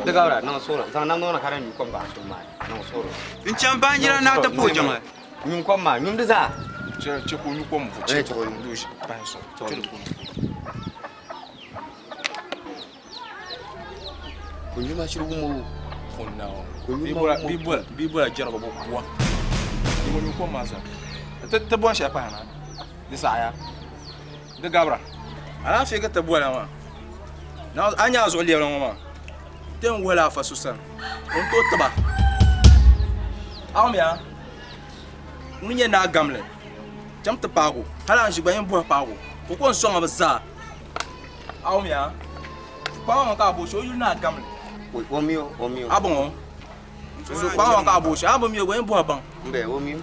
Di gabira niŋ suɣuri zaŋ namdi ŋɔ na ka di nyu kom bahi suli maa ni niŋ suɣuri. N chaŋ baanjira naa ti puhi jiŋli. Nyum kom maa nyum di zaa. Che che ka o nyu kom Eh, che ka o nyu. Dooshi pahi so. Che ka o nyu. Ka o nyu maa shiri wum o. Pun na o. Ka o nyu Bia maa bɔla wum o. bia bɔla bia bɔla jɛrigu bɔ bua. Di ŋɔ nyu kom maa zaa. Ti ti bɔn shɛli pahi na. Di saɣaya. Di gabira. Alaafee ka ti bɔla maa. Na a nya a zuɣu lɛbili ŋɔ maa. Ti yɛn wuhila afa so sani. O ni tooi tiba. A mi a ŋuni nyɛ naa gamli chaŋ ti paagi o hali a ni ʒi gba yɛn bɔhi paagi o ka o ko n-sɔŋ a bɛ zaa. A mi a kpaŋ ŋɔ ka a bo shee o yuli naa gamli. O mi o, o mi o. A bɔŋɔ so kpaŋ ŋɔ ka a bo shee a bi mi o gba yɛn bɔhi baŋ. M bɛ o mi o.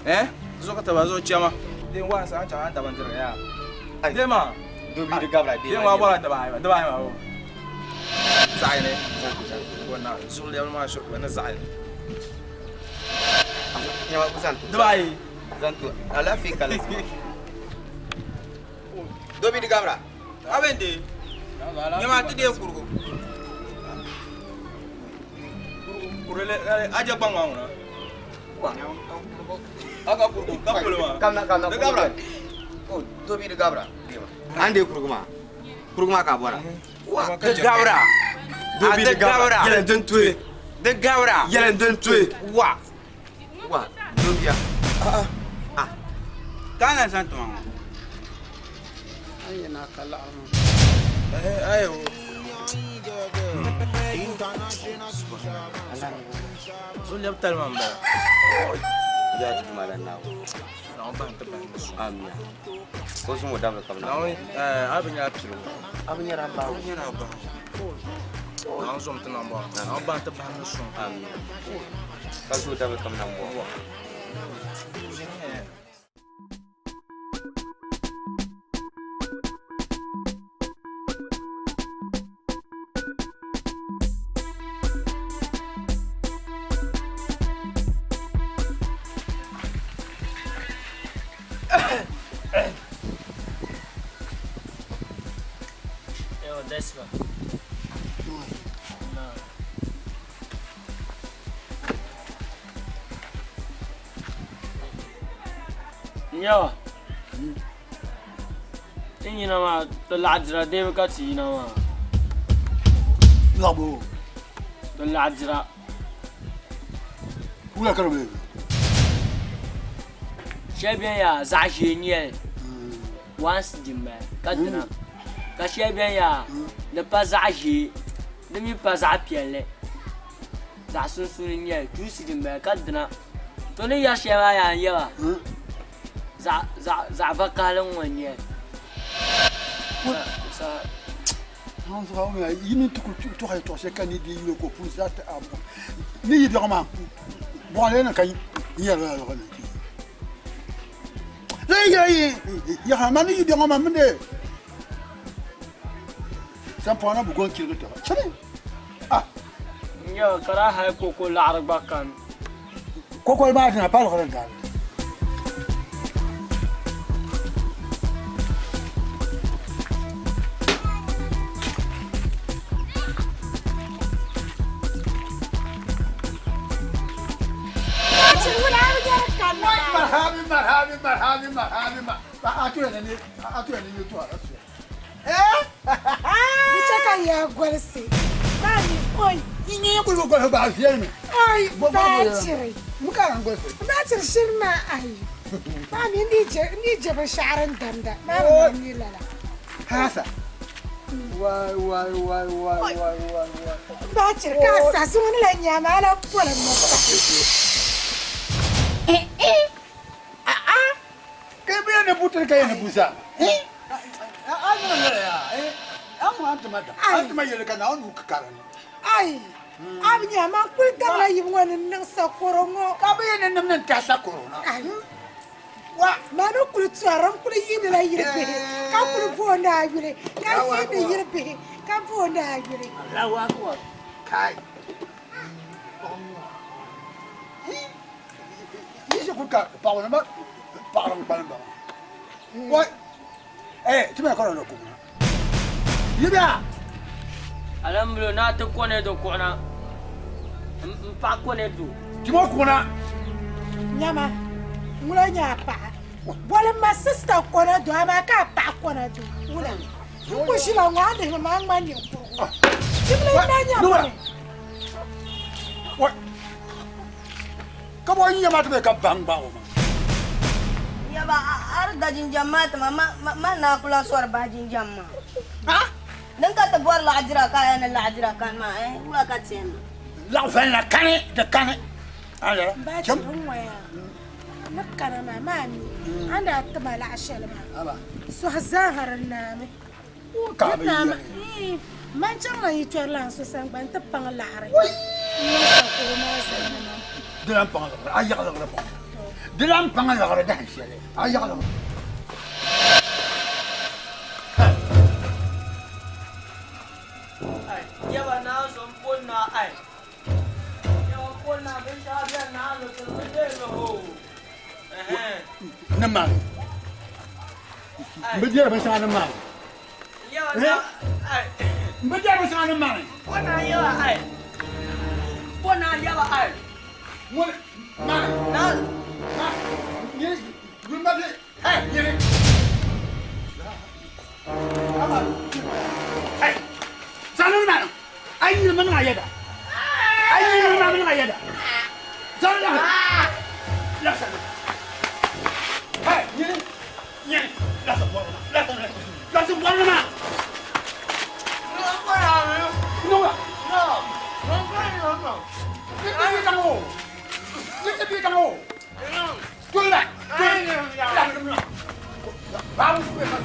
Eh zuɣu ka taba zuɣu chɛma. Din wa n-saɣim chaŋ a ni daba n-diri yaa. Dee maa. Doo bi di gabira dee Dee maa bɔla dibaayi maa dibaayi maa o. Zaɣ yini. O na zuɣu lɛbili maa shiri ni zaɣ yini. Dibaayi. Zanto alaafee ka lasi maa. Doo bi di gabira. A bɛn dee. Nyɛma ti dee kurugu. Kurili a je gbaŋ maa ŋuna. A ka kurugu ka polo maa. Kamna kamna. Di gabira. O doo bi di gabira. A ni dee kurugu maa. Kurugu maa ka a bɔra. Di gabira. Doo bi Di di gabira. gabira. Yɛlɛn din tuhi. Di gabira. Yɛlɛn din tuhi. Wa. Wa doo bia. Ka a na zaŋ ti ma ŋɔ. Ayi o. Zuɣu lɛbi tali maa m-bala. Yaa ti duma lan Naawuni. Naawuni bahi n-ti bahi ni suŋ. Amina. Ka o zaŋ o dabili ka bɛ Naawuni eh, a bi nyɛla piligu. A bi nyɛla bahu. A bi nyɛla bahu. Naawuni zom ti nambɔɣu. Naawuni bahi n-ti bahi ni suŋ. Amina. Ka zaŋ o dabili ka bɛ nambɔɣu. Ewa Desma. Nyawa. Ti yina maa ti laɣadira deebi ka ti yina maa. Laɣabo. Ti laɣadira. Wula ka di bɛ? Shɛli bɛni yaa zaɣ ʒiɛ n nyɛli one cedi n bala ka dina ka shɛli bɛni yaa di pa zaɣ ʒiɛ di mii pa zaɣ piɛlli zaɣ sunsuuni n nyɛli two cedi n bala ka dina to ni yɛri shɛli maa yaa n yɛba zaɣ vakaɣali n ŋɔ n nyɛli Yi mini ti kuli tɔɣi yɛtɔɣ shɛli ka ni di yuli ka o pun zaa ti a ni yi biɛɣu maa bɔɣili ni ka n yɛri la lɔɣili yaha ma ni yi biɛɣu maa mini sampɔɣu bi gɔn chirigi taba chani ah Nyɛ ka daa hali koko laɣiri gba kani. Kokoli maa dina paligiri gaali. Marhabi marhabi marhabi marhabi ma a tuya ni a tuya ni to a su. Eh? Di chɛ ka yaa golisi. Maa mi oi. Yi nyɛ kuli bi golisi gba a viɛli mi. Oi baachiri. Mu ka lan golisi. Baachiri shiri maa ai. Maa mi n di je binshɛɣu din damda. Maa mi maa mi lala. Hasa. Wai wai wai wai wai wai wai. Baachiri ka a saɣisi ŋuni la nyaama a lan poli mi pa. Eh eh. Ah ah. Kai bi ni butiri ka yɛn ni busa. Eh? A ni na ya. Eh? An an tuma da. An tuma yɛli ka na nu ka karani. Ai. A bi nya man kuli dabla yibu ŋɔ ni niŋ sakoro ŋɔ. Ka bi yɛn ni nim ni tahi sakoro na. Ai. Wa ma ni kuli tɔri n kuli yiinila yili bihi ka kuli booni a yuli ka yiini yili bihi ka booni a yuli. Allahu akbar. Kai. Yi ʒi kuli ka paɣaba maa paɣaba n kpalim ba maa wai eh ti mali ka na kum na yi bia Alhamdulillah na ti kone do kuɣuna n paɣa kone do. Timo kuɣuna. Nyama ŋula nyɛ a paɣa boli ma sista kona do amaa ka a paɣa kona do wula n ku ʒila ŋɔ a lihimi ma a ŋmani ninkurigu tibili n na nyɛ bini. Ka bɔ n nyɛma ti bɛ ka baŋ gbaag o ma. Yaba a di da jinjam maa ti ma ma naa ku lahi sɔri bahi jinjam maa. Din ka ti bɔri laɣidira ka a yɛn ni laɣidira kani maa eh wula ka ti yɛn niŋ. Laɣ viɛlli kani di kani. N ba chɛ din ŋɔya ni kana maa maa mi a ni daa ti ma laɣ shɛli maa sɔhi zaaha di naami. Di naami man chaŋla yi kpɛri la n so sani gba n ti paŋ laɣiri n-niŋ sakoro maa zali ni. Di lan paŋ liɣiri a yaɣi liɣiri paŋ. Di lan paŋ liɣiri dahin shɛli a yaɣi liɣiri. Yaba naa so m-poni naa ai. Yaba m-poni naa binshɛɣu beni naa ni so bi deei mi hoo. Ni maani. N bi deeri binshɛŋa ni maani. Yaba naa ai. N bi deeri binshɛŋa ni maani. M-poni naa yaba ai. M-poni naa yaba ai. Ŋuni maani. Naa. Maani. Nyini yuli ma di hey nyini. Hey. Sani ni maani. Ai nyini ma niŋ a yɛda. Ai nyini ma niŋ a yɛda. Sani la. La sani. Hey nyini. Nyini. La sa bɔrɔ ma. La sa la sa bɔrɔ ma. No wa. No. No no. Ni tɛ bi kaŋ o. Ni tɛ bi kaŋ o. Tola. Tola. La la. Baabu su bɛ ka.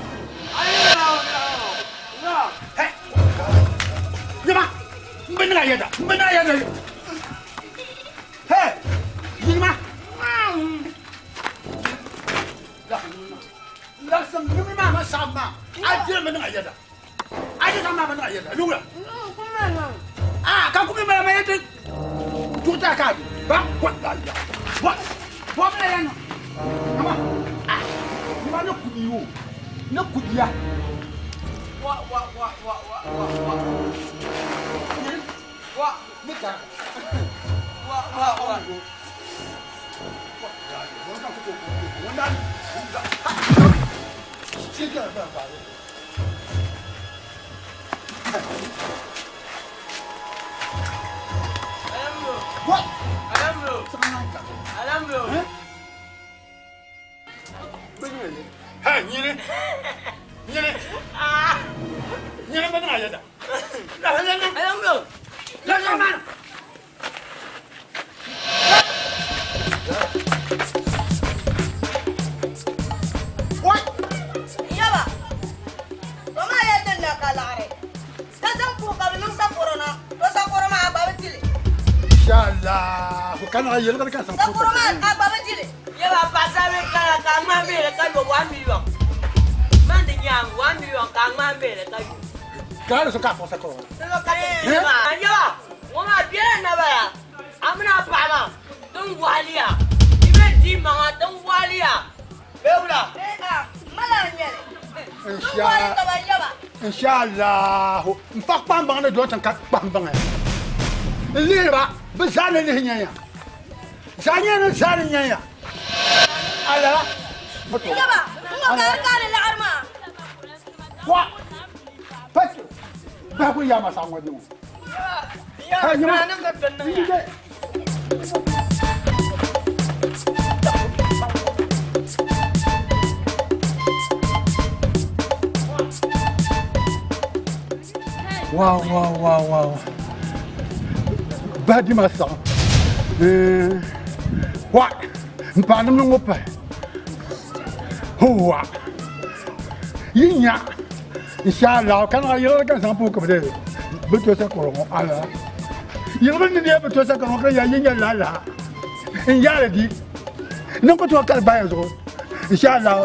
Hey. Nyama. N bɛ niŋ a yɛda. N bɛ niŋ a yɛda. Hey. Nyini ma. La sam nyini ma ma saɣam ma. A jira n bɛ niŋ a yɛda. A jira ma bɛ niŋ a yɛda. Lugula. Ah, ka kumi mala ma yɛti. Tuta ka di. Ba ko la ya. Ba. Ba bɛ yan. Ama. Ah. Ni ma ne kubi yo. Ne kubiya. Wa wa wa wa wa wa wa. Wa. Ne ta. Wa wa wa. What? Alhamdulillah. Alhamdulillah. Hey, nyini. Nyini. Nyini bɛ niŋ a yɛda. La la la. Alhamdulillah. La la ma. What? Yaba o maa yɛli din na ka laɣiri ka zaŋ puhi ka bi niŋ sakoro na to sakoro maa a gba bi dili. Inshallah. Kana yɛlɛ ka san. Sakoro maa a gba bi dili. Yaba paɣasarili kana ka a ŋmahi bihili ka yo 1 million. Man di nyaangi 1 million ka a ŋmahi bihili ka yo. Kana so ka fɔ sakoro. Salo ka ti dili maa. Yaba ŋɔ maa biɛla nabaya a mini a paɣa maa tin waɣaliya i bɛ di maŋa tin waɣaliya bee wula. Mala n nyɛli. Tin waɣali ka ba yaba. Inshallah. N fa kpambaŋ ni do tin ka kpambaŋ. N lihiri ba bi zaa ni lihi nyɛya. Zaa nyɛ ni zaa ni nyɛya. Ala. Yaba n ŋɔ ka di kaani laɣiri maa. Wa. Pati. Ba ku yaa ma saɣam ŋɔ di ŋɔ. Yaba Hey, nyama. naa niŋ ka tin niŋ ya. Wow, wow, wow, wow. Ba di ma saɣam. Wa. N paɣa nimdi ŋɔ pahi. Wa. Yi nya. Inshallah kana yɛlɛ ka zaŋ puhi ka bi de bi to sakoro ŋɔ ala. Yɛlɛ bi ni de bi to sakoro ŋɔ ka ya yi nya lala. N yaali di. Niŋ ku tooi kali baya zuɣu. Inshallah.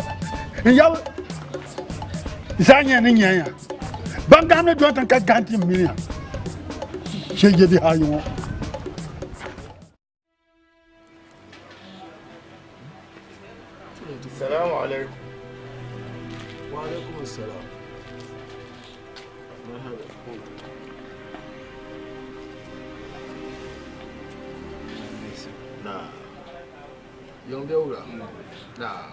N ya zaa nyɛ ni nyɛya. Ban gaham ni dɔn ka gahanti miliya. Shɛ je bihi ayi ŋɔ. Salamu alaikum. Wa alaikum assalam. Marhaba. Yiŋ bɛ wula? Naa.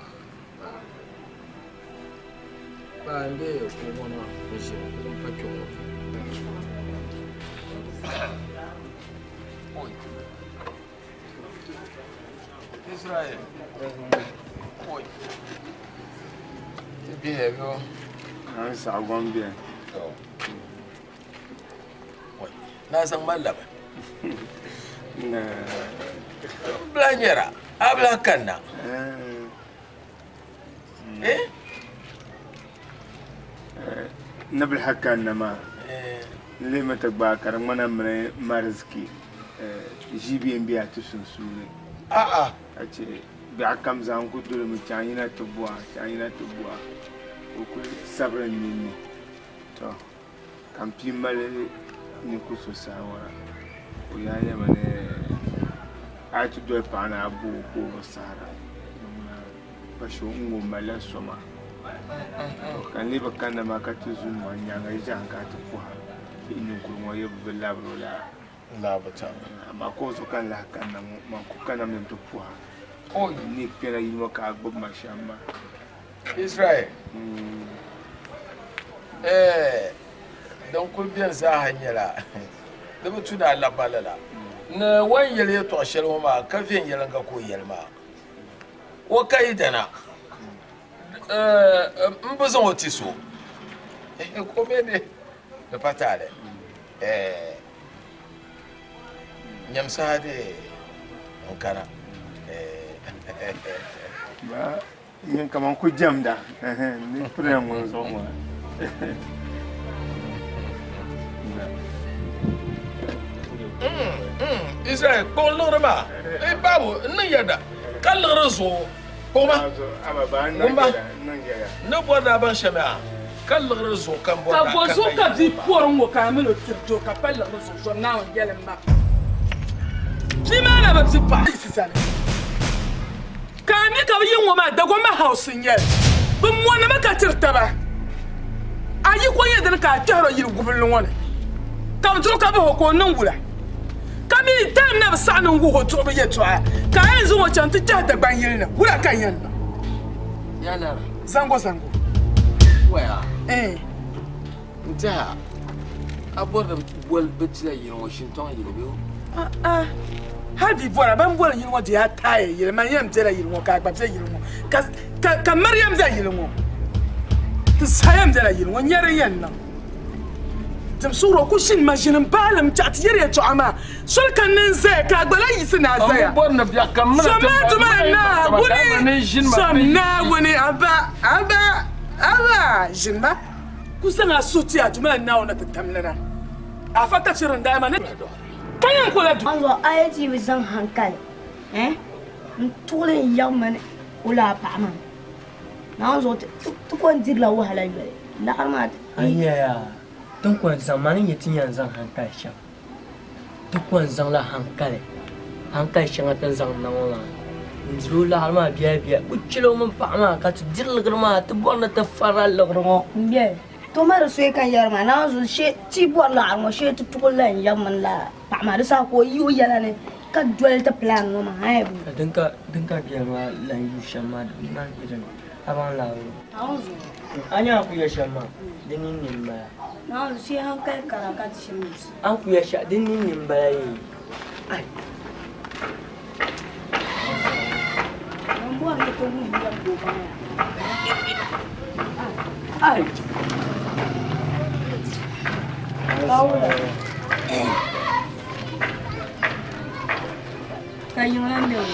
Ba n be kuɣu ŋɔ ni n ʒi kuɣu m pa kpɛ ŋɔ. Israel. Oi. Ti bihi bɛ o. An saɣigɔm bɛ. Oi. Naa zaŋ ma labi. Bila nyɛra, a bila kanna. Eh? Ni bilahi kanna maa n lihimi ti gbaai ka di ŋmana mini mariziki ʒii bɛ n bɛ a ti sunsuuni ka chɛ biɛɣu kam zaa n ku dolimi chaŋ yina ti bɔha chaŋ yina ti bɔha ka o kuli sabiri n ninni to ka n pii mali ninkuri so saawara o yaa yɛma ni a yi ti doli paɣa ni a bo o ka o bi sahara pa shɛli n ŋɔ malila soma ka n lee bi kanna maa ka ti zu ŋɔ nyaanga yi ʒiɛm ka ti puha ninkuri ŋɔ yi bi labiri o la amaa ka o zuɣu ka n lahi kanna ŋɔ man ku kanna mi ni ti puha n ni kpɛla yili ŋɔ ka a gbubi ma shɛm maa. Israel din kuli beni zaaha nyɛla di bi tu ni a labba lala ni o ni yɛli yɛltɔɣa shɛli ŋɔ maa ka viɛnyɛliŋga ka o yɛli maa o ka yi dana n bi zaŋ o ti so ka o mi ni di pa taali nyam saha dee n kana. Ba nyin kaman ku jɛmda ni piriya ŋun zuɣu ŋɔ. Israel kpuɣi liɣiri maa babu n niŋ yɛda ka liɣiri zuɣu kpuɣi ma wumba ni bɔri daa baŋ shɛm yaa ka liɣiri zuɣu ka n bɔri Ka daa bɔ ka zuɣu ka bia pɔri ŋɔ ka a mini o tiri doo ka pa liɣiri zuɣu zɔri Naawuni yɛli ma bia maa na bi di paɣa yiɣisi zali ka a mi ka bi yi ŋɔ maa Dagomba house n nyɛli bi mɔnimi ka tiri taba a yi ko nyɛ dini ka a kpɛhiri o yili gubinli ŋɔ ni ka bi duɣi ka bahi o ka o niŋ wula ka mi time na bi saɣi ni n wuhi o duɣibu yɛltɔɣa ka a yɛn zaŋ o chaŋ ti kpɛhi Dagban yili ni wula ka n yɛn niŋ zango zango. Waya. N tɛha a bɔri ni boli bɛ tila yili ŋɔ Shintɔŋ yili bee? Hali bi bɔra ban boli yili ŋɔ di yaa taaya yili man yɛn bela yili ŋɔ ka a gba be yili ŋɔ ka Mariam be yili ŋɔ ti zaa yɛn bela yili ŋɔ nyɛ din yɛn niŋ dim suhuri o ku ʒini ma ʒini m-baalim chaɣ ti yɛri yɛltɔɣa maa soli ka n ni zaya ka a gba lahi yiɣisi ni a zaya zom maa duma Naawuni zom Naawuni aba aba aba ʒini ba ku zaŋ a suhu ti a duma Naawuni ti tamlina afa tafsiri n daa ma ni ka yɛn ku la du. Anzɔ a yi ti bi zaŋ hankali n tuɣili n yaɣi mani o laa paɣa maa Naawuni zuɣu ti ko n dirila wahala yoli laɣiri maa. A nya yaa ti ni ko n zaŋ mani n-nyɛ ti ni yɛn zaŋ hankali shɛm ti ko n zaŋla hankali hankali shɛŋa ti ni zaŋ na ŋɔ maa n diri o laɣiri maa biɛla biɛla ku chɛla o mini paɣa maa ka ti diri liɣiri maa ti bɔri ni ti farila liɣiri ŋɔ. M biɛli to ma di soya ka n yɛri maa Naawuni zuɣu shee ti bɔri laɣiri ŋɔ shee ti tuɣili la n yabi mini lala paɣa maa di saha ka o yi o yɛla ni ka doli ti plan ŋɔ maa haya boo. Ka din ka biɛli maa lan yu shɛm maa di mali bɛ dini a baŋ laa Naawuni zuɣu. A nya a ku ya shɛm maa di ninni m-bala. Naawuni zuɣu shee hankali kara ka ti shim di. A ni ku ya shɛm di ninni m-bala yee. Ai. Ban bɔri ni ti wuhi yɛm doo baŋ ya. Ai. Ka yiŋ lan be ŋɔ.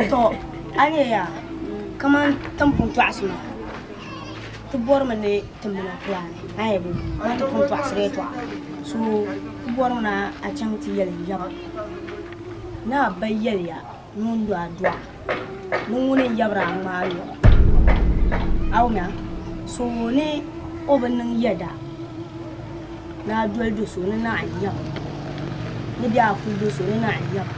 To, a nya yaa, kaman ti ni pun tɔɣisi maa, ti bɔrimi ni ti mini a pilaani, a yɛn bi man ti pun tɔɣisiri yɛtɔɣa. So ti bɔrimi ni a chaŋ ti yɛli n yaba ni a ba yɛliya ni o ni do a dɔɣa ni ŋuni n-yabiri a ŋmaa lɔɣu. A wumya? So ni o bi niŋ yɛda ni a doli do so ni naɣ yab o, ni bɛ a kuli do so ni naɣ yab a.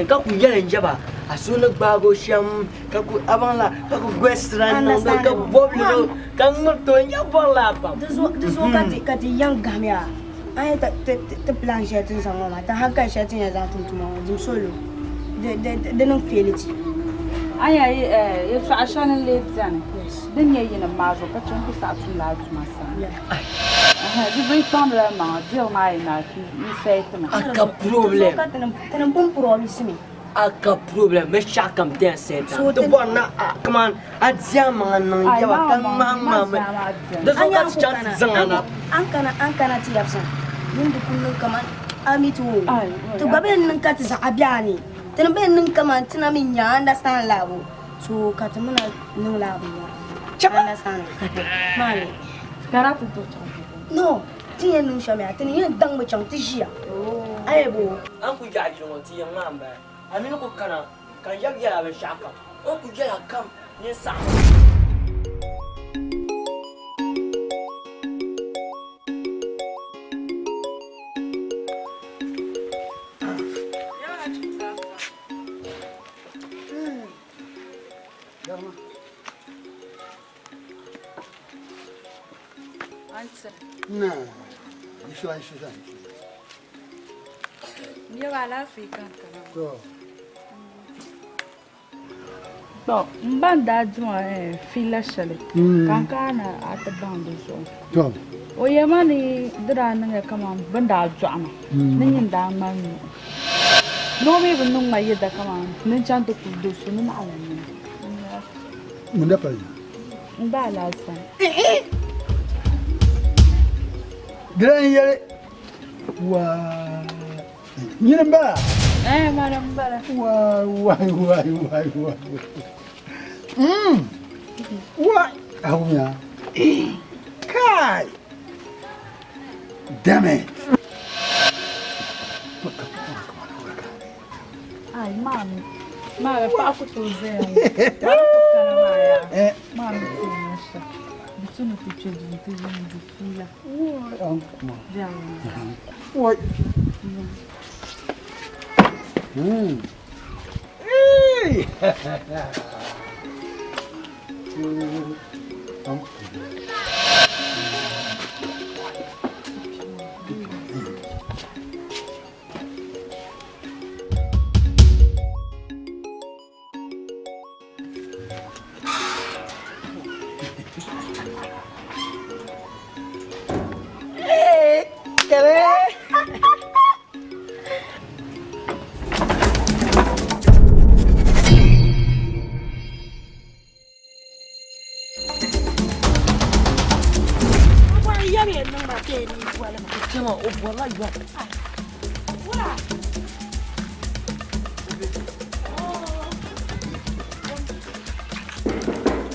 Ka ku yɛli n yaba, A so ni gbaagi o shɛm ka ku a baŋ la ka ku golisira niŋdi ka bɔbili o ka ŋmiriti o n nya bɔrila a pam. Di zuɣu ka ti ka ti yɛn gahimiya a ni ti plan shɛli ti ni zaŋ ŋɔ maa ti hankali shɛli ti ni yɛn zaŋ tum tuma ŋɔ dim solo di niŋ feeliti. A nya yɛltɔɣa shɛli n-lee beni din nyɛ yinim maa zuɣu ka chɛ n-ku saɣi tumla a tuma sani. Di zuɣu yi kpaŋdila yi maŋa diri maa yi naai ka yi sayi ti ma. A ka problem. Tinim pun promise mi. A ka problem binshɛɣu kam ti yɛn sayi ti a. Ti bɔri ni a kaman a di a maŋa niŋ yaba ka ŋmahi ŋmahi mi. Di zuɣu ka ti chaŋ ti zaŋ a na. A ni kana ti yabi sani mini di ku niŋ kaman a mi ti o ti gba bee n-niŋ ka ti zaɣ a be a ni. Ti ni bee niŋ kaman ti na mi nya understand laabu so ka ti mi na niŋ laabu nya understand maani. No ti yɛn niŋ shɛm yaa ti ni yɛn daŋ mi chaŋ ti ʒiya a yɛ bo. A ni ku yaɣi yili ŋɔ ti yɛn ŋmaa m-bala a mini ku kana ka n yab yɛla binshɛɣu kam o ni ku yɛla kam nyin saɣim. Na,你说你说。 To n ba n daa dima fiila shɛli ka n kana a ti baŋ di zuɣu To. o yɛma ni di daa niŋya kaman bɛ ni daa dɔɣi ma ni nyin daa ŋmani nuhi ni o mi bi niŋ ma yɛda kaman ni n chaŋ ti kuli do so ni naɣila nyini Mun da pali. n ba Alhassan. Dilan yɛli waa nyini n bala. Eh, mani n bala. Waai waai waai waai waai. Waai awuya. Kai. Damn it. Ai, mami. Mami, paɣa ku tooi zaya ŋɔ. Mani ku kana maa yaa. Mami ti yɛn shɛm. Di tu ni ti kpe duu nti ʒini di fiila. Wai. Hey!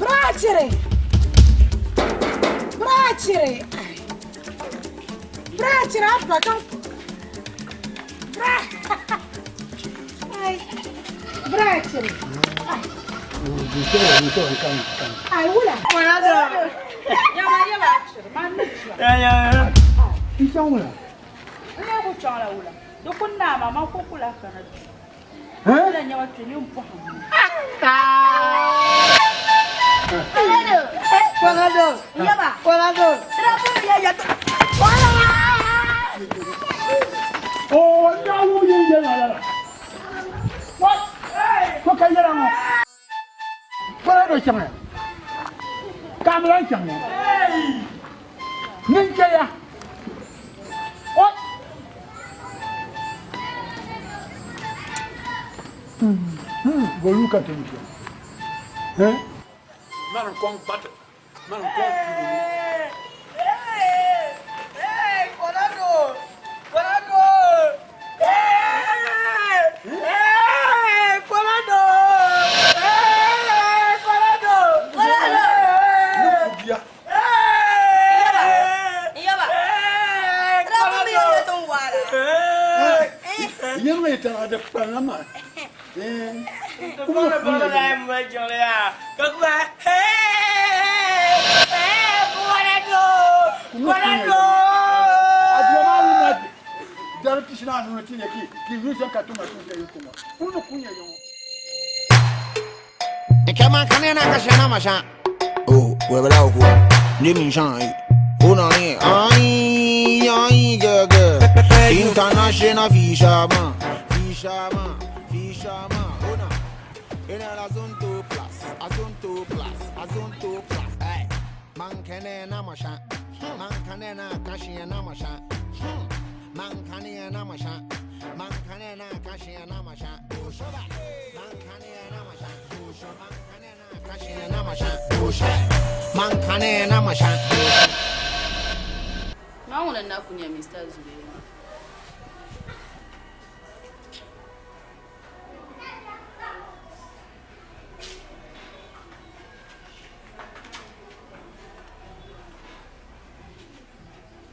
Bracere! Bracere! Bracere, abba kan. Bra. Ai. Bracere. Ai wula. Yaba yaba chiri man ni chira. N chaŋ wula. N lee ku chaŋla wula. Di ku naai maa, man ku ku lahi kana duu. Wula nyɛma kpe ni n pɔhim ni. Kɔŋado. Yaba. Kɔŋado. Oh, na wu yin yɛla la la. What? Ko ka yɛla ŋɔ. Kɔla do chaŋ ya. Kamila chaŋ ya. Nin chɛ ya. Oi. Bolu ka tum chɛ. Eh? Man kɔŋ bati. Man kɔŋ tuuli. Yɛn mi tara de kpana ma. Kuma bɔra la ye mun jɔlen ya ka kuma Kɔnɔ A dɔn maa wuna dari kisi n'a nunu ti ɲɛ k'i k'i yun sɔn ka to ma tun tɛ yi kuma. Kunu kun ye ɲɔgɔn. 哦，我不老虎，你明上我哪里？哎呀，一个个，international fisherman, fisherman, fisherman，我哪？原来那zone two plus，啊 zone two plus，啊 zone two plus，哎，忙看的那么山，忙看的那干些那么山，忙看的那么山，忙看的那干些那么山，不说吧，忙看的那么山，不说忙看的那干些那么山，不说忙看的那么山。 Ma ŋuni n-na kuli nyɛ Mr. Zubairu.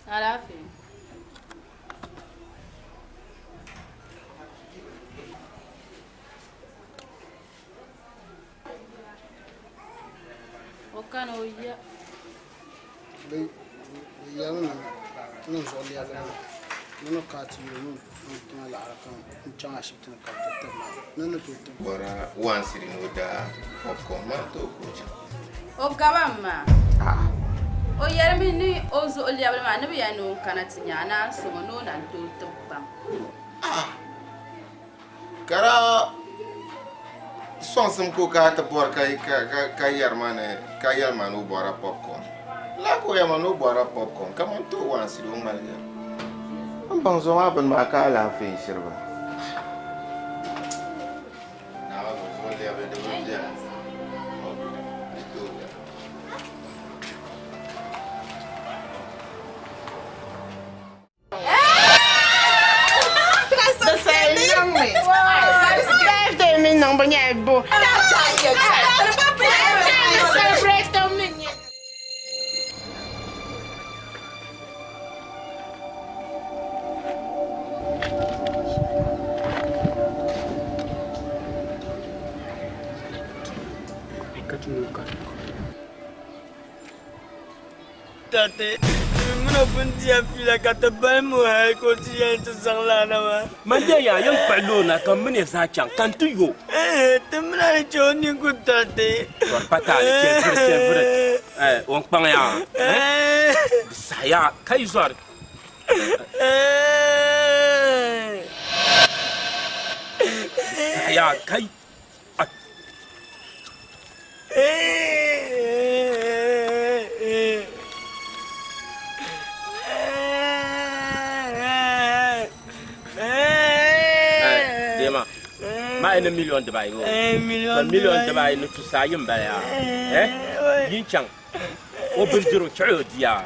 Alaafee. O kana o ya. Bɛ yɛlimi ni n zuɣu lɛbigi maa ni ni ka ti yuli ni n tima laɣiri ka n chaŋ ashibiti ni ka bɛ ti tibi ma ni ni tooi tibi. Bɔra wansiri ni o daa popcorn maa n-ti o ka o chaŋ. O gabam maa. O yɛlimi ni o zuɣu lɛbili maa ni bɛ yɛli ni o kana ti nya a naan sɔŋ o ni o na n-tooi tibi pam. Ka daa sɔŋsim ka o kana ti bɔri ka yɛri ma ni ka yɛli ma ni o bɔrila popcorn. Lala ka o yɛli ma ni o bɔrila popcorn ka man ti o wansiri o ŋmaligi. N baŋ zuɣu maa bini maa ka alaafee n-shiri ba. Tate, muna pun diya fila ka ti bali mu hali ka o ti yɛn ti zaŋ lana maa. Man de yaa yɛn kpaɣi loo na ka mini zaa chaŋ ka n ti yo. Ti mina ni chɛ o ningu tate. Tɔri pa taali chɛviri chɛviri o n kpaŋ yaa di saha yaa ka yi zɔri. Di saha yaa ka yi. Dema, ma ni million dibaayi o. Million dibaayi ni tusa ayi m-bala yaa. Yin chaŋ o bindirigu chuɣu o di yaa.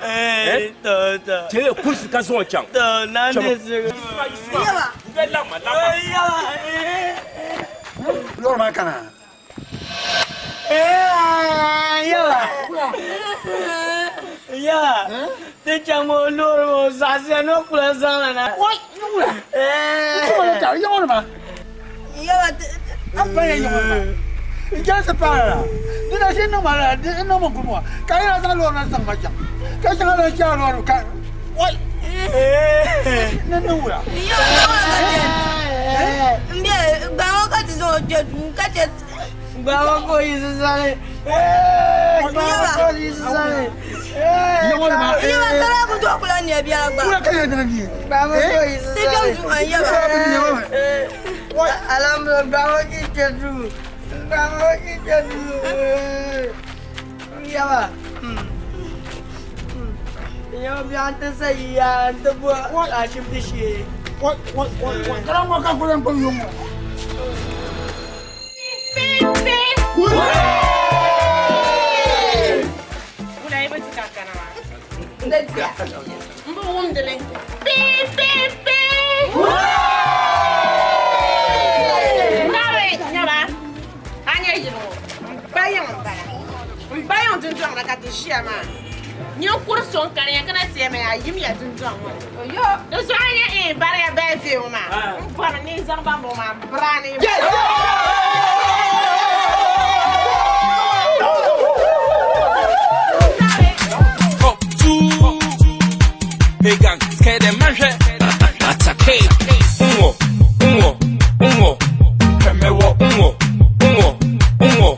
Chɛ kurisi ka zaŋ o chaŋ. Yisima, lama, lama. Lɔri maa kana. Yawa. Yawa. Ti chaŋ o loori maa o zaɣisiya ni o kula zaŋ la na. Wai, wula. Yawa ma. Yawa. An pa ya yawa ma. N jɛlisi paɣa la. Di na shee niŋ ma la, di niŋ ma guli maa. Ka yɛla zaŋ loori na zaŋ ma chaŋ. Ka shɛŋa na chaŋ loori ka. Wai. Ni niŋ wula. Yawa, yawa ka chɛ. N bɛ gbaŋ ka ti zaŋ o kpɛ duu ka chɛ. Gbaŋ ka o yiɣisi zani. Gbaŋ ka o yiɣisi zani. Yawa kala ku tooi kula nya biɛla gba. Wula ka yɛn niŋ ni. Gbaŋ ka o yiɣisi Ti kpɛm duu ha yawa. Alhamdulillah gbaŋ ki kpɛ duu. Gbaŋ ki kpɛ duu. Yawa. Yawa biɛɣu ti sa yiya n ti bo ashibiti shee. Kala ŋɔ ka kuli n gbubi yuŋ ŋɔ. Wula yi bi ti ka kana maa. N bi wumdili. Pii pii pii. Nawe nyaba. A nyɛ yili ŋɔ. N ba yiŋ n bala. N ba yiŋ dundɔŋ ni ka ti ʒiya maa. Ninkuri so n kani ya kana ti yɛmi a yimya dundɔŋ ŋɔ ni. Di zuɣu a nyɛ bariya birthday ŋɔ maa. N bɔri ni n zaŋ ban bɔŋɔ maa biraani. Megan, scare them, man. Atake, unwo, unwo, unwo, Pemewo, unwo, unwo, unwo,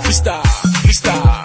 Freestyle, freestyle.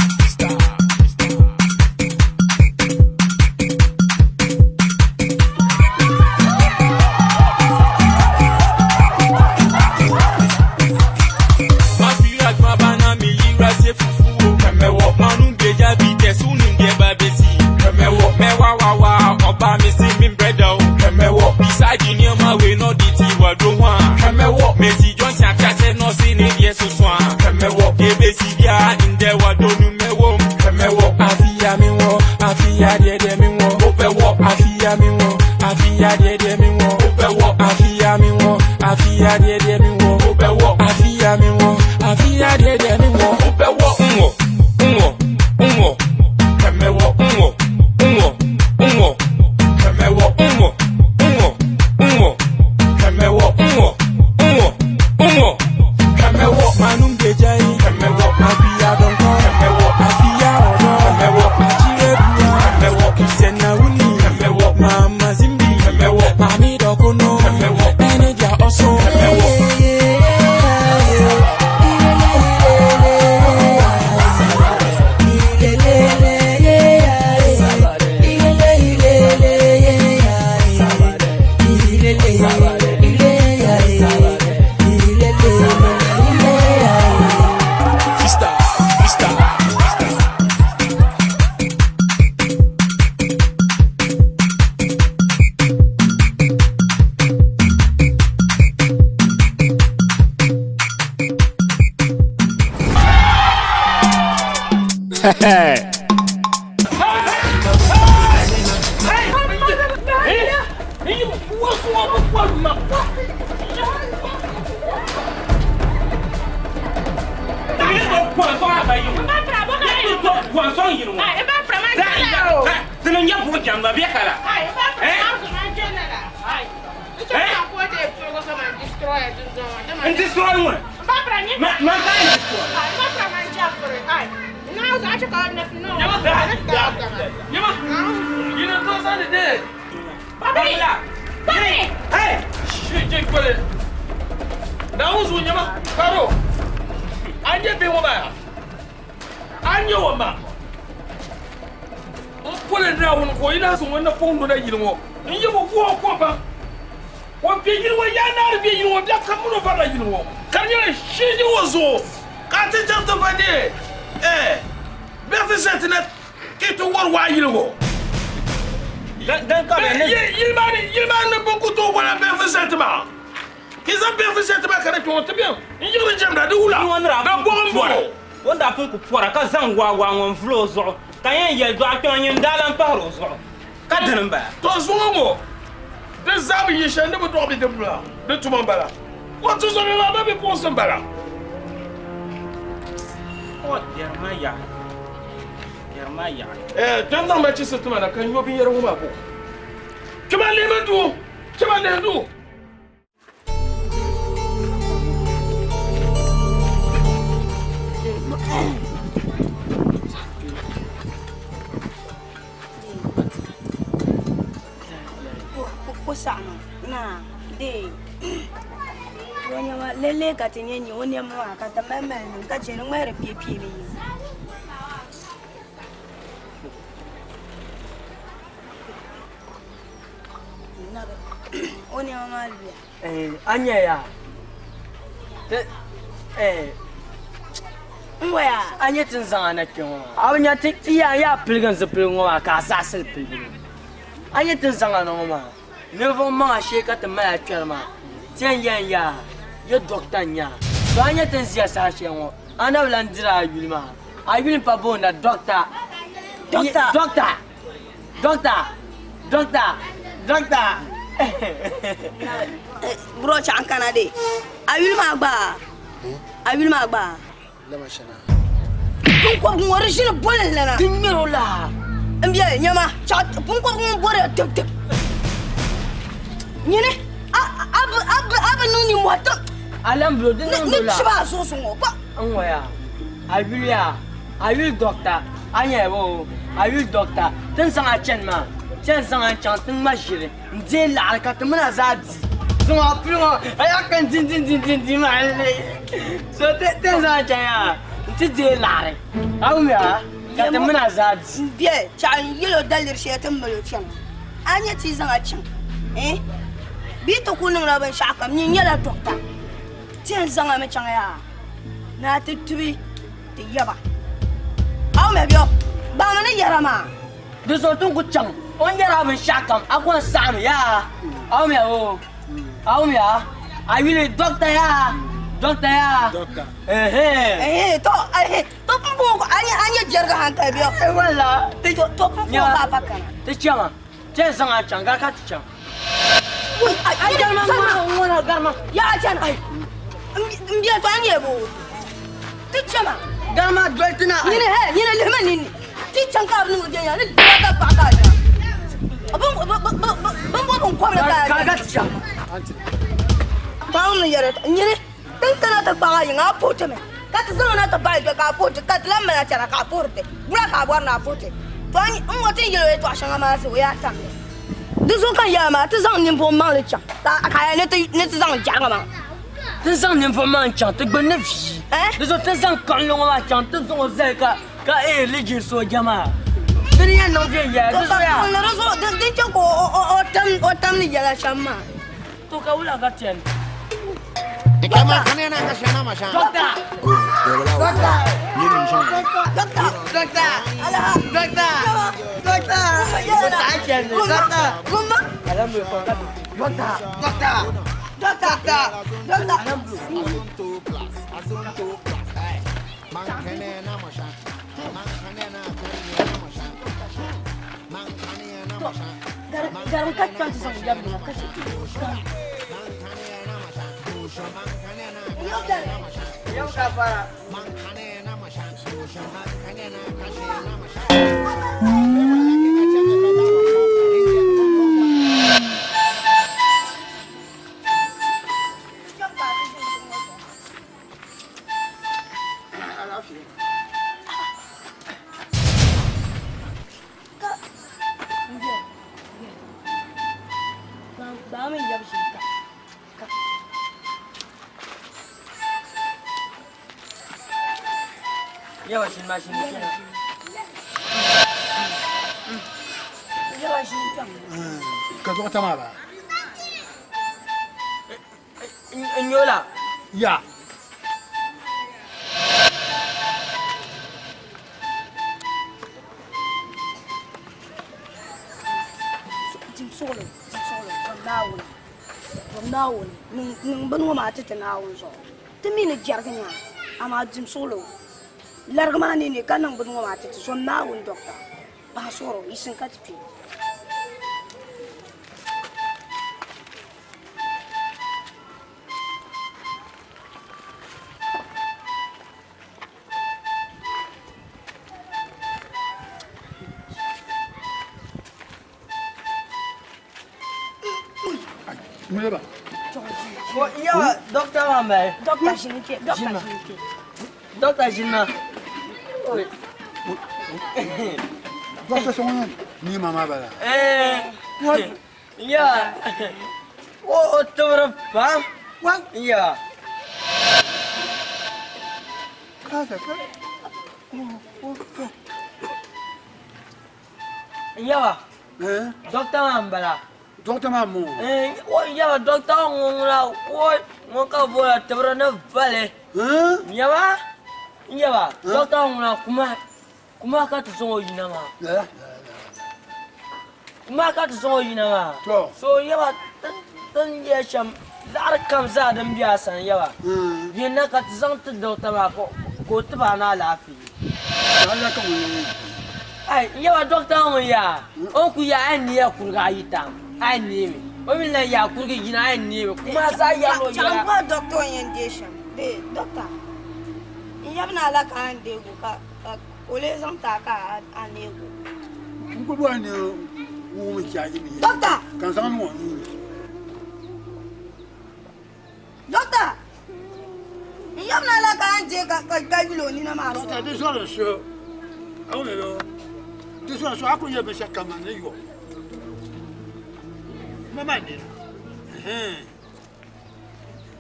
Waa ŋun vuli o zuɣu ka yɛn yɛli dɔɣu kpɛma nyin daa lan pahiri o zuɣu ka dini m-bala. To zuŋɔ ŋɔ di zaa bi yi shɛli ni bi dɔɣi bidibila di tuma m-bala o tuzɔbi maa ba bipuɣinsi m-bala. Yɛrima yaɣi yɛrima yaɣi. Kpɛm zaŋ ma chisi tima na ka n yo binyɛra ŋɔ maa bo kpɛma lihimi duu kpɛma lihi duu. Lele ka ti nyɛ nyɛ o nɛma maa ka ti mali mali niŋ ka chɛ di ŋmahiri pie pie mi o nɛma maa luya. A nyɛ ya n waya a nyɛ ti ni zaŋ a na kpɛ ŋɔ maa a bi nya ti yaa yaa piligi n zipiligu ŋɔ maa ka a saɣasili piligi a nyɛ ti ni zaŋ a na ŋɔ maa ninvuɣu maŋa shee ka ti mali a kpɛri maa ti yɛn yɛn yaa yɛ dɔkta n nya to a nyɛ ti ni ʒiya saha shɛli ŋɔ a na bi lan diri a yuli maa a yuli pa boonda dɔkta dɔkta dɔkta dɔkta dɔkta dɔkta bro chaŋ kana de a yuli maa gba a yuli maa gba Lama shana. Binkɔbigu ŋɔ di ʒini boli n lana. Di ŋmɛri o laa. N bɛ nyɛma binkɔbigu ŋun bɔri tib tib. Nyini a a a bi niŋ nimmohi ti. Alambilo di niŋdi o laa. Ni chiba a zuɣusi ŋɔ ba. N ŋɔ yaa a yuli yaa a yuli dɔkta a nyɛla bo a yuli dɔkta ti ni zaŋ a chani maa ti yɛn zaŋ a chaŋ ti ŋma ʒili n deei laɣiri ka ti mini a zaa di. Zuŋɔ a puli ŋɔ a yaa ka n di di di di di maa le. So ti ti zaŋ chaŋ yaa n ti deei laɣiri. A wum yaa ka ti mina zaa di. N bɛ chaɣu n yɛl o daliri shɛli ti ni mali o chana. A nya ti zaŋ a chaŋ eh bee ti ku niŋla binshɛɣu kam nyin nyɛla dɔkta ti yɛn zaŋ a mi chaŋ yaa ni a ti tibi ti yaba. A wum ya bɛ baŋmi ni yɛra maa. Di zuɣu ti ni ku chaŋ o ni yɛri a binshɛɣu kam a kɔŋ saɣimi yaa a wum ya oo a wum ya a yuli dɔkta yaa dɔkta yaa Ehe to ehe to pumpɔŋɔ a nyɛ a nyɛ jɛriga hankali bɛ wala ti to pumpɔŋɔ ka a pa kana. Ti chama ti yɛn zaŋ a chaŋ gari ka ti chaŋ. Ai garima ŋɔna garima. Yaa chana n bɛ to a nyɛ bo ti chama. Garima doli ti na. Nyini he nyini lihimi ninni ti chaŋ ka bi niŋ viɛnyɛla ni dira ka kpaɣa ka a nya bin bo bin kɔbili ka a nya. Ka ti chaŋ. Paɣa ni yɛri nyini tin kana ti kpaɣa yiŋa a puhi mi ka ti zaŋ na ti bahi kpɛ ka a puhi ti ka ti lahi mali chana ka a puhiri ti wula ka a bɔri ni a puhi ti to n ŋɔ ti ni yɛli o yɛltɔɣa shɛŋa maa zaa o yaa tam li di zuɣu ka n yɛli maa ti zaŋ ninvuɣu maŋli chaŋ ka a yɛli ni ti zaŋ jɛriga maa Ti zaŋ ninvuɣu maŋ chaŋ ti gbunni vii di zuɣu ti zaŋ kaɣinli ŋɔ maa chaŋ ti zaŋ o zali ka ka ee lijin sooja maa di ni yɛn niŋ viɛnyɛla di zuɣu yaa. Di zuɣu din chɛ ka o tam ni yɛla shɛm maa. To ka wula ka tiɛni. Doctor! Doctor! Doctor! Doctor! Doctor! Doctor! Doctor! Doctor! Doctor! Doctor! Doctor! Garim ka chaŋ ti zaŋ lɛbi na ka chɛ Ka dɔkta maa baa? N nyola. Ya. Dim suɣulo, dim suɣulo, zom Naawuni, zom Naawuni, niŋ bini ŋɔ maa ti ti Naawuni zuɣu. Ti mi ni jɛrigi nya, amaa dim suɣulo, larigi maa ni ne ka niŋ bini ŋɔ maa ti ti zom Naawuni dɔkta. Paɣa suɣuro, yiɣisim ka ti kpe. Muleba. Yawa, doctor maa mali. Doctor ʒini kpe, doctor ʒini kpe. Doctor ʒini ma. Doctor so ŋun ni ma maa bala. Eh. Ya. O o tibiri pam. Ya. Ka ka. Yawa. Doctor maa n-bala. Doctor maa mo. O yawa doctor ŋɔ ŋuna o ŋun ka boola tibiri ni vali. Yawa. Yawa doctor ŋuna kuma Kuma ka ti zaŋ o yina maa. Kuma ka ti zaŋ o yina maa. So yaba tin yɛ shɛm laɣiri kam zaa din be a sani yaba. Yin na ka ti zaŋ ti dɔkta maa ka o ti ba a ni alaafee. Ai yaba dɔkta ŋun yaa o ni ku yaa a yɛn neeya kuriga ayi tam a yɛn neemi o mi lan yaa kurigi yini a yɛn neemi kuma zaa yɛrila o yɛla. Chaŋ bɔhi dɔkta o ni yɛn deei shɛm bee dɔkta n yab ni a la ka a ni deegi o ka Ka o lee zaŋ ti a ka a neeg o. N ku bɔhi ni wuhimi chaaji mi Dɔkta! Ka n zaŋ niŋ o nuu ni. Dɔkta! N yab ni a la ka a ni deei ka yuli o nina maa zuɣu. Dɔkta, di zɔri n suhu. A wum yoo? Di zɔri n suhu. A ku nya binshɛɣu kam maa ni yo. Ma maa nina. Ɛhɛn.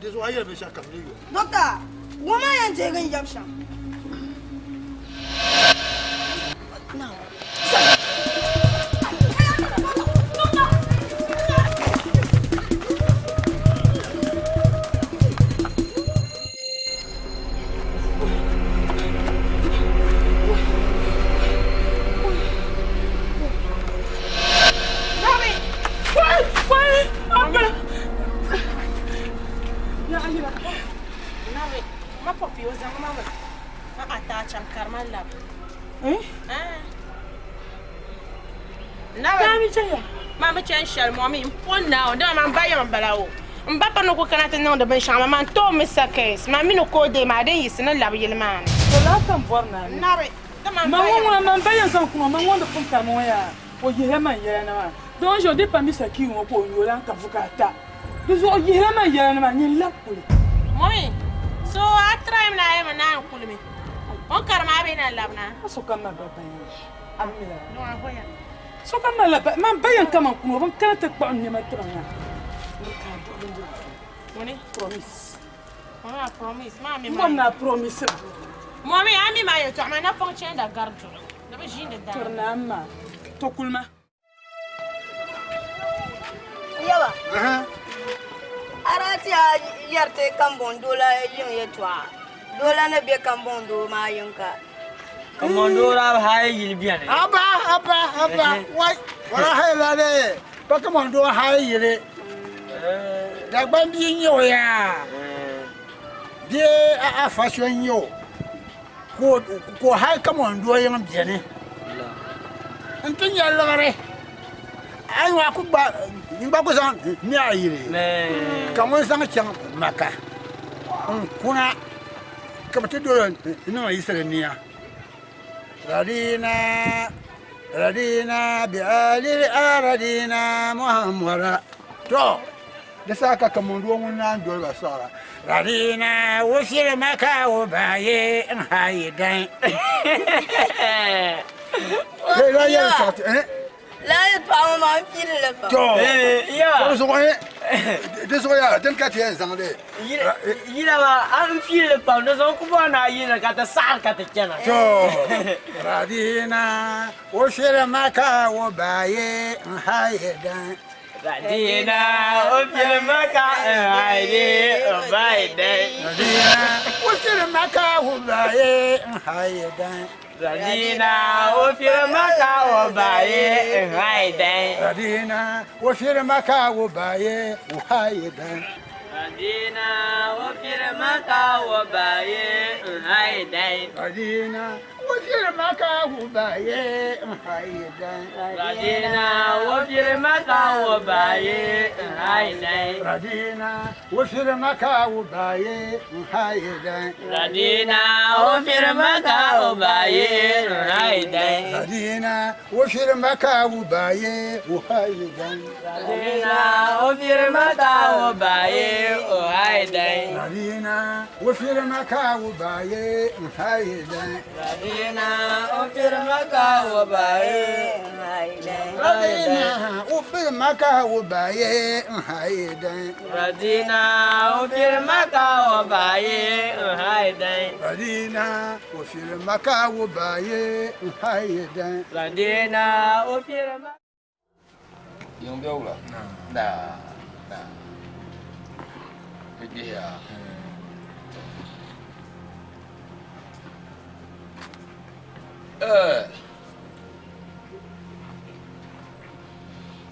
Di zuɣu a yɛli binshɛɣu kam di yo. Doctor, ŋɔ maa yɛn deegi n yab shɛm. Chen shɛli mɔmi n po na o dama man ba yɛm bala o n ba pa ni ku kana ti niŋdi binshɛŋa maa man tooi mi sakes man mi ni ka o deei maa din yiɣisi ni labi yili maa ni. To laa ka n bɔri naa ni. Nabi, dama n Ma ba ŋɔ yɛm ŋuna man ba yɛn zaŋ kuma man ŋɔ ni pun karimi ŋɔ yaa o yihila man yɛla na maa dama ʒi o di pa Mr. Key ŋɔ ka o yooi la n ka bukaata di zuɣu yihila man yɛla na maa nyin labi kuli. Mɔmi, so a try mi ni a yɛmi naan kuli mi o ni karimi a bee na labi na. A sokam man ba bayan a bi mi lala. No, a goya. Sokam man la ba man bayan kaman kuni o bin kana ti kpuɣi nɛma tiri ŋa. Ni ka a duɣi bindirigu. Wani? Promise. Mɔmi a promise. Maa mi N bɔri ni a promise ma. Mɔmi a mi maa yɛltɔɣa maa napɔŋ chɛnda gari duɣu. Di bi ʒiindi daa. Tiri naa ma. To kuli ma. Yaba. A daa ti a yɛri ti Kambɔŋ doo la yiŋ yɛltɔɣa. Doo la ni be Kambɔŋ doo maa yiŋ ka. Kambɔŋ doo daa bi haai yili beni. Aba, aba, aba, wai, wala hai la de, pa Kambɔŋ doo haai yili. Dagban bia n-nyɛ o yaa. Bee a afa so n-nyɛ o, ka o haai Kambɔŋ doo yiŋ beni. N-ti nya liɣiri. A yi ku gba n gba ku zaŋ mi a yili ka ŋun zaŋ chaŋ Maka n-kuna ka bɛ ti dol o niŋ yisiri nia. Radina, radina bi alil aradina Muhammada. To, di saha ka Kamondoo ŋun naan doli ba sɔɣira. Radina wusiri Maka o baaye n hayi dan. Hey, la yɛli sɔɣiti, eh? La yɛltɔɣa ŋɔ maa n piili li pam. To, di zuɣu, eh, di zuɣu yaa, din ka ti yɛn zaŋ li. Yila maa, a n piili li pam, di zuɣu n ku bɔri ni a yiini ka ti saɣiri ka ti chana. To, Radina wusiri Maka o baaye n hayi dan. Radina wusiri Maka n hayi o baaye dan. Radina wusiri Maka o baaye n hayi dan. Radina wusiri Maka o baaye n hayi dan. Radina wusiri Maka o baaye o hayi dan. Radina wusiri Maka o baaye n hayi dan. Radina wusiri Maka o baaye n hayi dan. Radina wusiri Maka o baaye n hayi dan. Radina wusiri Maka o baaye n hayi dan. Radina wusiri Maka o baaye n hayi dan. Radina wusiri Maka o baaye o hayi dan. Radina wusiri Maka o baaye o hayi dan. Radina wusiri Maka o baaye n hayi dan. Radina wusiri Maka o baaye n hayi dan. Radina wusiri Maka o baaye n hayi dan. Radina wusiri Maka o baaye n hayi dan. Radina wusiri Maka o baaye n hayi dan. Radina wusiri Maka. Yiŋ bɛ wula? Na, na. Bɛ gbihiya.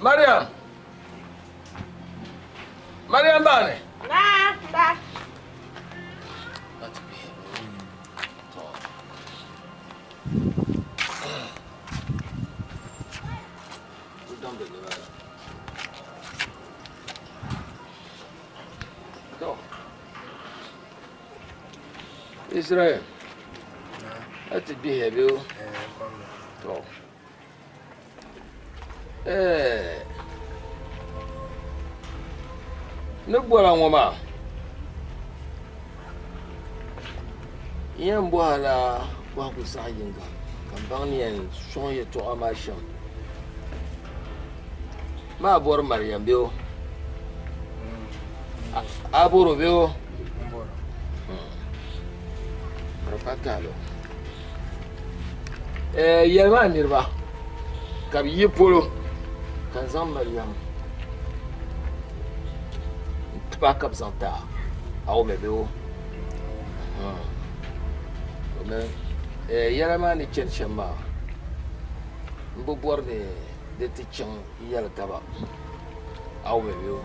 Mariam. Mariam baani. Na, ba. Israel, a ti gbihiya bɛ o? To. Ni bɔra ŋɔ maa, n yɛn bɔhi la bɔhigu zaɣ yinga ka n baŋ ni yɛn sɔŋ yɛltɔɣa maa shɛm. Maa bɔri Mariam bɛ o? A bɔro bee o? Di pa taali o. Yɛli maa niriba ka bɛ yi polo ka n zaŋ Mariam n-ti ba ka bɛ zaŋ ti a, a wummi bee o? Domin yɛla maa ni chani shɛm maa m bi bɔri ni di ti chaŋ yɛli taba, a wummi bee o?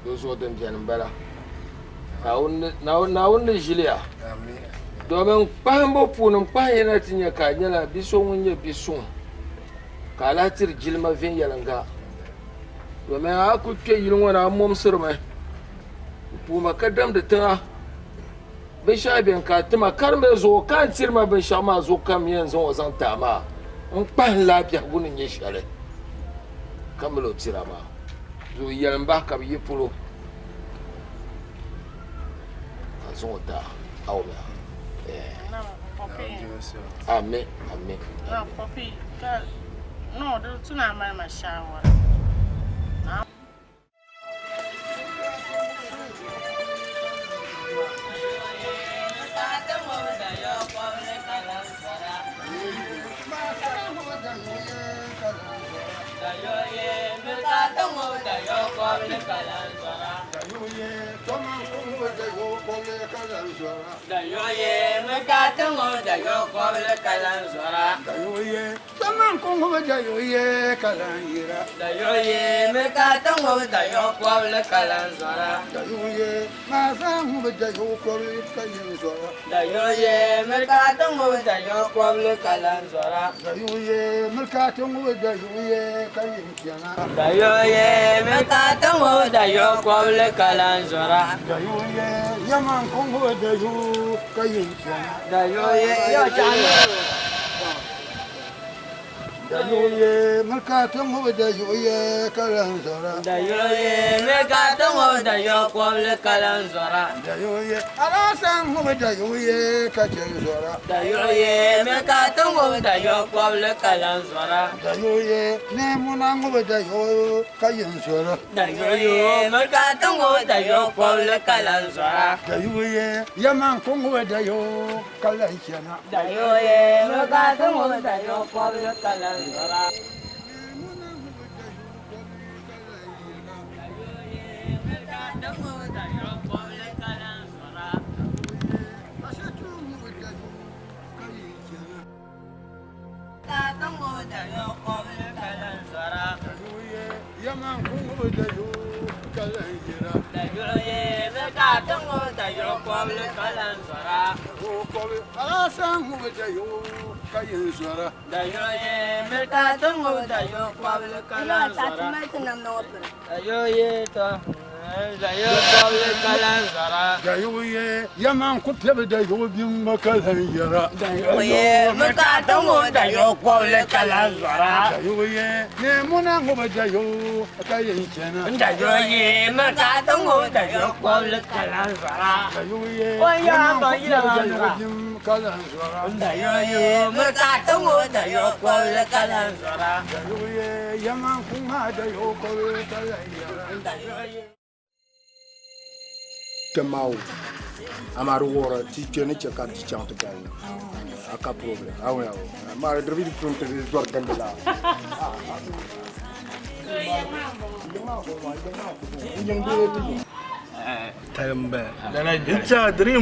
Dinzuɣu din beni m-bala. Naawuni ni ʒili ya. Domin kpahimbu puuni n kpahi ya na ti nya ka a nyɛla bi so ŋun nyɛ bi suŋ, ka a lahi tiri jilima viɛnyɛliŋga. Domin a kul kpe yili ŋɔ ni a mɔmsirimi m-puuma ka damdi tiŋa. Binshɛɣu beni ka a ti ma ka di mi zuɣu ka a ni tiri ma binshɛɣu maa zuɣu ka m yɛn zaŋ o zaŋ ti a maa n-kpahim la a biɛhigu ni nyɛ shɛli ka mali o tira maa zuɣu yɛli m bahi ka bɛ yi polo ka n zaŋ o ti a a wumya Amen amen. No, di tu ni a mali ma shaawara. Kaman kuŋ da yuɣu ye ka lan yira. Da yuɣu ye mi ka ti ŋubi da yuɣu kɔbili ka lan zɔra. Da yuɣu ye maa zaa ŋubi da yuɣu kɔbili ka yin zɔra. Da yuɣu ye mi ka ti ŋubi da yuɣu kɔbili ka lan zɔra. Da yuɣu ye mi ka ti ŋubi da yuɣu ye ka yin chana. Da yuɣu ye mi ka ti ŋubi da yuɣu kɔbili ka lan zɔra. Da yuɣu ye yaman kuŋ ŋubi da yuɣu ka yin chana. Da yuɣu ye yɔ chana. Da yuɣu ye mirika ti ŋubi da yuɣu ye ka lan zɔra. Da yuɣu ye mirika ti ŋubi da yuɣu kɔbili ka lan zɔra. Da yuɣu ye alasan ŋubi da yuɣu ye ka chɛ zɔra. Da yuɣu ye mirika ti ŋubi da yuɣu kɔbili ka lan zɔra. Da yuɣu ye neemuna ŋubi da yuɣu ka yin zɔra. Da yuɣu ye mirika ti ŋubi da yuɣu kɔbili ka lan zɔra. Da yuɣu ye yaman ku ŋubi da yuɣu ka lan chana. Da yuɣu ye mirika ti ŋubi da yuɣu kɔbili ka lan zɔra. Yaman ku piɛbi da yuɣu bimba ka lan yɛra. Da yuɣu ye neemuna ŋubi da yuɣu ka yin chana. Da yuɣu ye yaman ku piɛbi da yuɣu bim ka lan zɔra. Da yuɣu ye yaman ku ŋmaa da yuɣu kɔbili ka lan yɛra. Kpɛmaawo amaa di wuhiri ti kpe ni chɛ ka ti chaŋ ti galli a ka problem a wuna amaa di bi pun ti zɔri gindi la Talim bala. N tiɛha dream